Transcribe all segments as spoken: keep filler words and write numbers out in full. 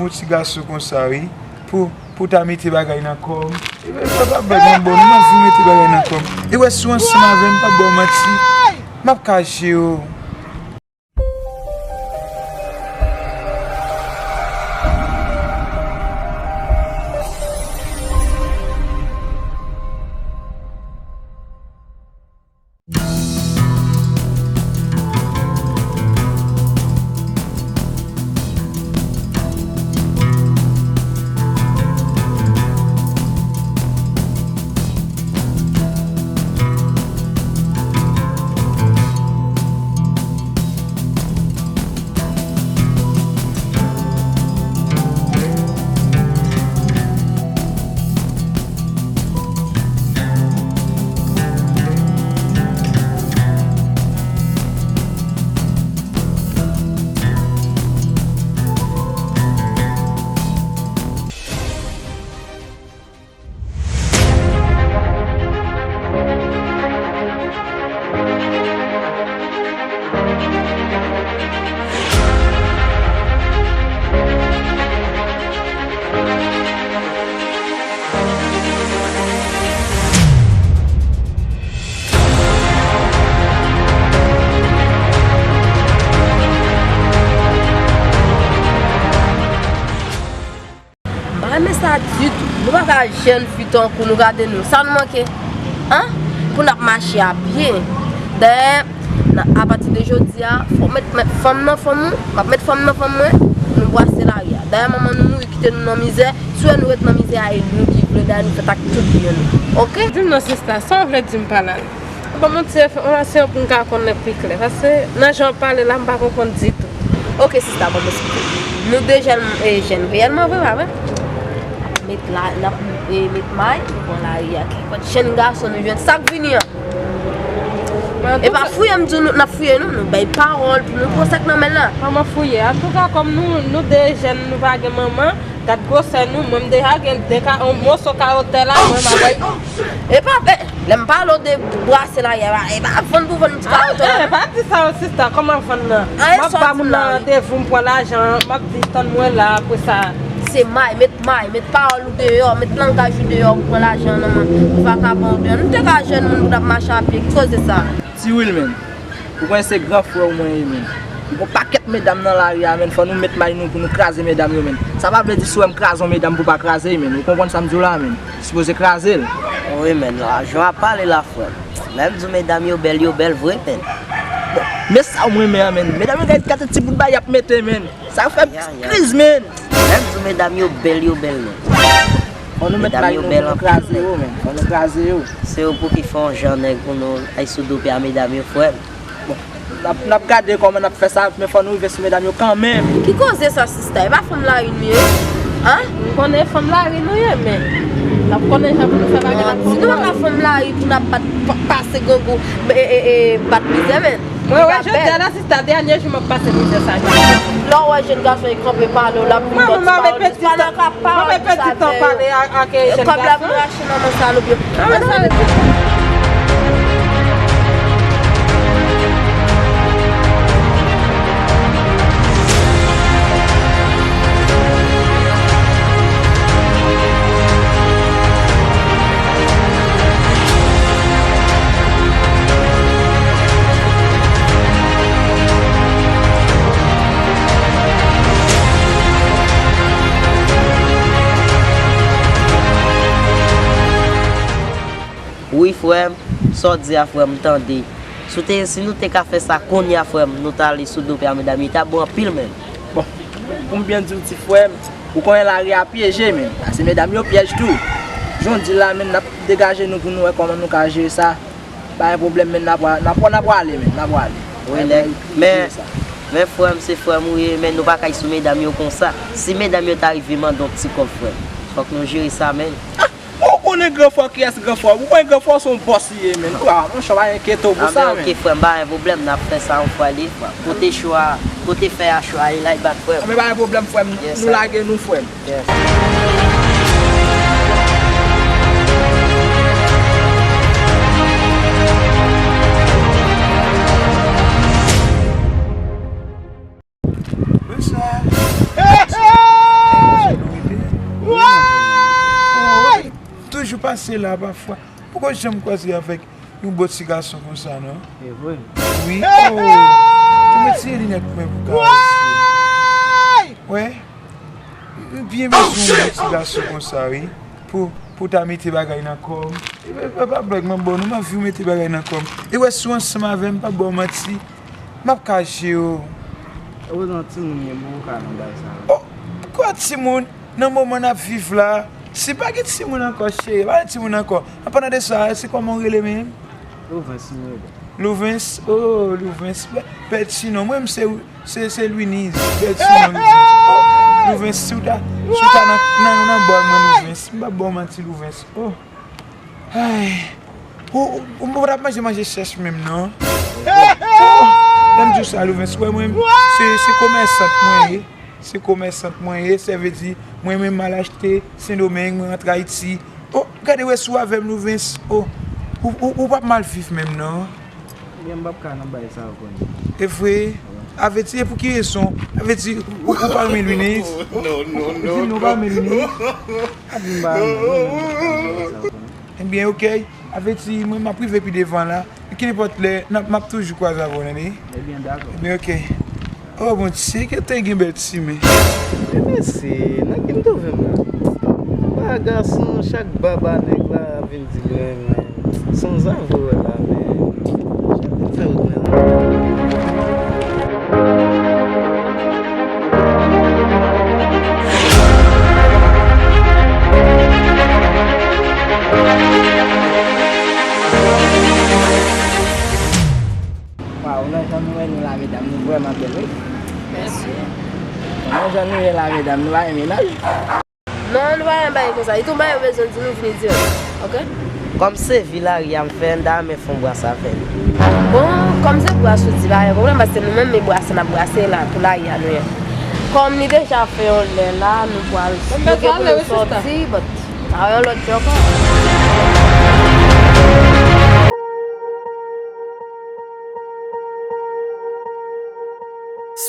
Yon ti gason konsa, wi. Pou, pou ta mete bagay nan kò m. E pa, pa bay m bon, m anvi mete bagay nan kò m. E wè, si w ansanm avè m, m p ap ba w manti. M ap kache w. M pa renmen sa ditou. Nou pa ka jèn fi tankou nou, gade nou. Sa nou manke? An? Pou n ap mache a pye. Dayè, nan, apati de jodi a, fò w met, met fanm nan fanm ou, m ap met fanm nan fanm mwen, pou nou brase lari a. Dayè, manman nou mouri, kite nou nan mizè. Si w wè nou ret nan mizè a, e nou ki vle, dayè nou fèt ak tout byen nou. Oke? Di m non, sista, sa w vle di m pa la? Ban m yon ti enfòmasyon pou m ka konnen pi klè, paske nan jan w pale la, m pa konprann ditou. Oke, sista, ban m esplike. Nou de jèn, e, jèn reyèlman vre, pa vre? N ap met la, n ap, e, met may, nou pran lari a. Kilkòt jèn gason nou jwenn, sa k vini an. E pa fouye m di w, nou, n ap fouye nou, nou bay pawòl pou nou pran sa k nan men l la. Manman fouye. Antouka, kòm nou, nou de jèn, nou pa gen manman, gad gwosè nou, mwen m deja gen de ka, yon moso kawotè la, mwen m ap bay. E pa, e, lè m pale w de brase lari a, e pa vann pou vann ti kawotè la. Ah, e pa di sa yo, sista, kòman vann nan? M ap ba moun nan randevou, m pran lajan, m ap di tann mwen la, apre sa. Se may, met may, met pawòl ou deyò, met langaj ou deyò pou pran lajan nan men vagabon ou deyò. Nou te ka jwenn moun pou n ap mache a pye, ki koze sa? Ti Wilmen, ou konnen se gran frè w mwen ye, men. Gon pakèt medam nan lari a, men, fò nou met may nou pou nou kraze medam yo, men. Sa pa vle di si w wè m kraze yon medam pou w pa kraze l, men. Ou konprann sa m di w la, men. Sipoze kraze l. Wi, men, la, jan w ap pale la, frè m. Lè m di w medam yo bèl, yo bèl vre, men. Bon, men sa w renmen an, men. Medam yo gen gate ti bout bay y ap mete, men. Sa fè m kriz, men. Lè m di w medam yo bèl, yo bèl, men. Fò nou met may nou pou nou kraze yo, men. Fò nou kraze yo. Se yo pou ki fè yon jan nèg pou nou ay sou do pye a medam yo, frè m. Bon, n ap, n ap gade kòman n ap fè sa, men fò nou rive sou medam yo kanmenm. Ki koze sa, sista? E pa fanm lari nou ye? An? M konnen fanm lari nou ye, men n ap konnen jan pou nou fè bagay la pou nou. Si nou pa ka fanm lari pou n ap bat, pa, pase grangou, e, e, e, bat mizè, men. Mwen wè jodi a la, sista, dènye jou m ap pase mizè sa. Lè w wè jèn gason e kanpe pale w, l ap vin ba w ti pawòl, jis pa nan ka pawòl, jis avè yo. Kòb la pou rache nan men salòp yo. Wi, frè m, sa w di a, frè m, m tande. Si w te, si nou te ka fè sa kounye a, frè m, nou t ale sou do pye a medam yo, li t ap bon anpil, men. Bon, pou m byen di w, ti frè m, ou konnen lari a pyeje, men. Paske medam yo pyèj tou. Jan w di la, men, n ap degaje nou pou nou wè kòman nou ka jere sa. Pa gen pwoblèm, men, n ap, n ap, n ap prale, men, n ap prale. Wi, nèg. Men, men frè m, se frè m ou ye, men nou pa ka sou medam yo konsa. Si medam yo ta rive mande yon ti kòb, frè m, fòk nou jere sa, men. Ou konnen gran frè w, kiyès gran frè w? Ou konnen gran frè w se yon bòs li ye, men. Ou a, monchè, pa enkyete w pou sa, men. Oke, frè m, pa gen pwoblèm, n ap fè sa yon fwa li. Kote cho a, kote fè a cho a ye la, li bat, frè m. Men pa gen pwoblèm, frè m. Nou lage nou, frè m. Yes. Bonswa. Pase la pafwa. Poko janm kwaze avèk yon bon ti gason konsa, non? E vre? Wi. Oh. Tou retire linèt mwen pou ka wè si. Wè. M byen bezwen yon bon ti gason konsa, wi. Pou, pou ta mete bagay nan kò m. E, e, e, pa blòk, mwen bon, nou m anvi w mete bagay nan kò m. E wè, si w ansanm avè m, pa ba w manti. M ap ka jere w. Ou nan timoun, men bon, ou ka nan bagay sa. Oh, kwa timoun? Nan moman n ap viv la, si pa gen timoun ankò, cheri, pa gen timoun ankò. An palan de sa, se kòman w rele menm? Louvens, m rele. Louvens, oh, Louvens, bè-, bèl ti non. Mwen, m se, se, se Louiniz, bèl ti non, Louvens. Oh, Louvens, si w ta, si w ta nan, nan, nan bò mwen, Louvens, m p ap ba w manti, Louvens. Oh. Ay. Ou, ou, ou pa t ap manje manje chèch menm, non? Oh, lè m di w sa, Louvens, wè mwen, se, se komèsant mwen ye. Se komèsant mwen ye, sa vle di, mwen menm m al achte Sendomeng, mwen rantre Ayiti. Oh, gade wè si w avè m, Louvens. Oh, ou, ou, ou p ap mal viv menm, non? Ebyen, m p ap ka nan bagay sa yo konnen. E vre? Aveti, e pou ki rezon? Aveti, ou, ou pa renmen Louiniz? Non, non, non. Di m non, ou pa renmen Louiniz? Pa di m pa renmen, non, men m p ap ka nan bagay sa yo konnen. Ebyen, ok. Aveti, mwen, m ap rive pi devan la. Ki nenpòt lè, n ap, m ap toujou kwaze avè w, tande? Ebyen, dakò. Ebyen, ok. Oh, Bondye, ki te gen bèl ti men. Men mesye, nan ki m twouve m la? Ba gason, chak baba nèg la vin di mwen, men, sonzave w wè la, men, chak moun fè wout mwen la. Waw, nan jan nou wè nou la, medam, nou vrèman bèl, wi. Mèsi. Nan jan nou ye la, medam, nou pa gen mennaj? Non, nou pa gen bagay konsa. E tou, bagay yo bezwen di nou vini dirèk, ok? Kòm se vi lari a m fè, m ta renmen fè yon bras avè l. Bon, kòm se bras ou di, pa gen pwoblèm, paske nou menm, e brase n ap brase la, pou lari a nou ye. Kòm li deja fè yon lè la, nou pral, nou gen pou nou sòti, but, pa yon lòt jan ankò.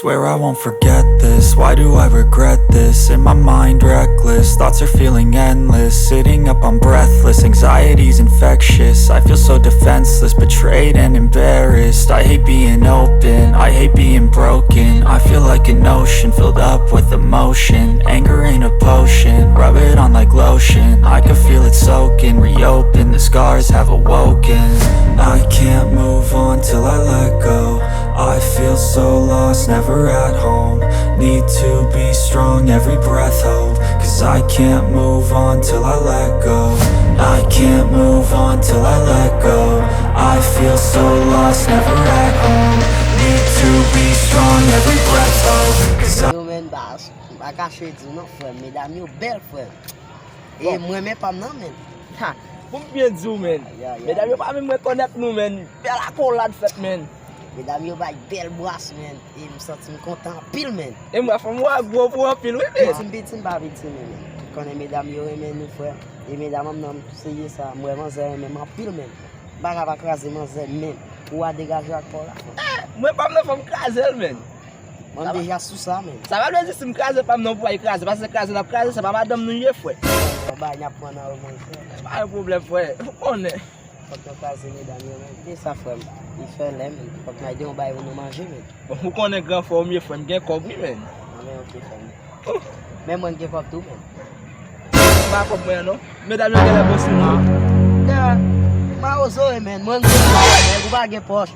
Swear I won't forget this. Why do I regret this? In my mind, reckless. Thoughts are feeling endless. Sitting up, I'm breathless. Anxiety's infectious. I feel so defenseless, betrayed and embarrassed. I hate being open. I hate being broken. I feel like an ocean filled up with emotion. Anger ain't a potion. Rub it on like lotion. I can feel it soaking. Reopen. The scars have awoken. I can't move on till I let go. I feel so lost, never at home. Need to be strong, every breath hope. Cause I can't move on till I let go. I can't move on till I let go. I feel so lost, never at home. Need to be strong, every breath hope. Cause I Yo, men, ba, m pa kache di w non, frè m. Medam yo bèl, frè m. E mwen, men pa m nan, men. Ha, pou m byen di w, men. Ay, ay, ay. Medam yo pa menm rekonèt nou, men. Bèl akolad fèt, men. Medam yo bay bèl bras, men. E m santi m kontan anpil, men. E m wè fanm ou a gwo pou anpil, wi, men. Piti m piti, m pa piti, men, men. Konnen medam yo renmen nou, frè. E medam an m nan, m seye sa. M wè manzè renmen m anpil, men. M pa ka pa kraze manzè, men. Ou a degaje ak pa w la, frè. Eh, mwen pa m nan fanm kraze l, men. Mwen m deja sou sa, men. Sa pa vle di si m kraze pa m nan pou al kraze, paske kraze n ap kraze, se pa madanm nou ye, frè. Yon bagay n ap pran nan yo, mwen, frè. Pa yon pwoblèm, frè. Ou konnen. Fòk nou kraze medam yo, men. Kisa, frè m? Li fè lè, men. Fòk n al gen yon bagay pou nou manje, men. Bon, ou konnen gran frè w m ye, frè m, gen kòb, wi, men. Nan men, ok, frè m. Men mwen, m gen kòb tou, men. M pa kòb mwen an, non. Medam yo genlè bon sou nou. Ah, mawozo, men. Mwen, m gen kòb, men. Ou pa gen pòch.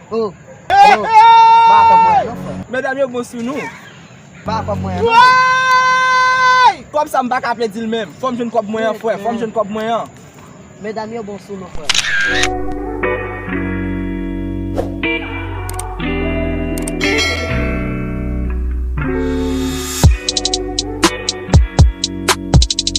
Oh, oh. M pa kòb mwen an, non, frè. Medam yo bon sou nou. M pa kòb mwen an, non, men. Kòb sa m pa ka pèdi l menm. Fò m jwenn kòb mwen an, frè. Fò m jwenn kòb mwen an. Medam yo bon sou nou, frè.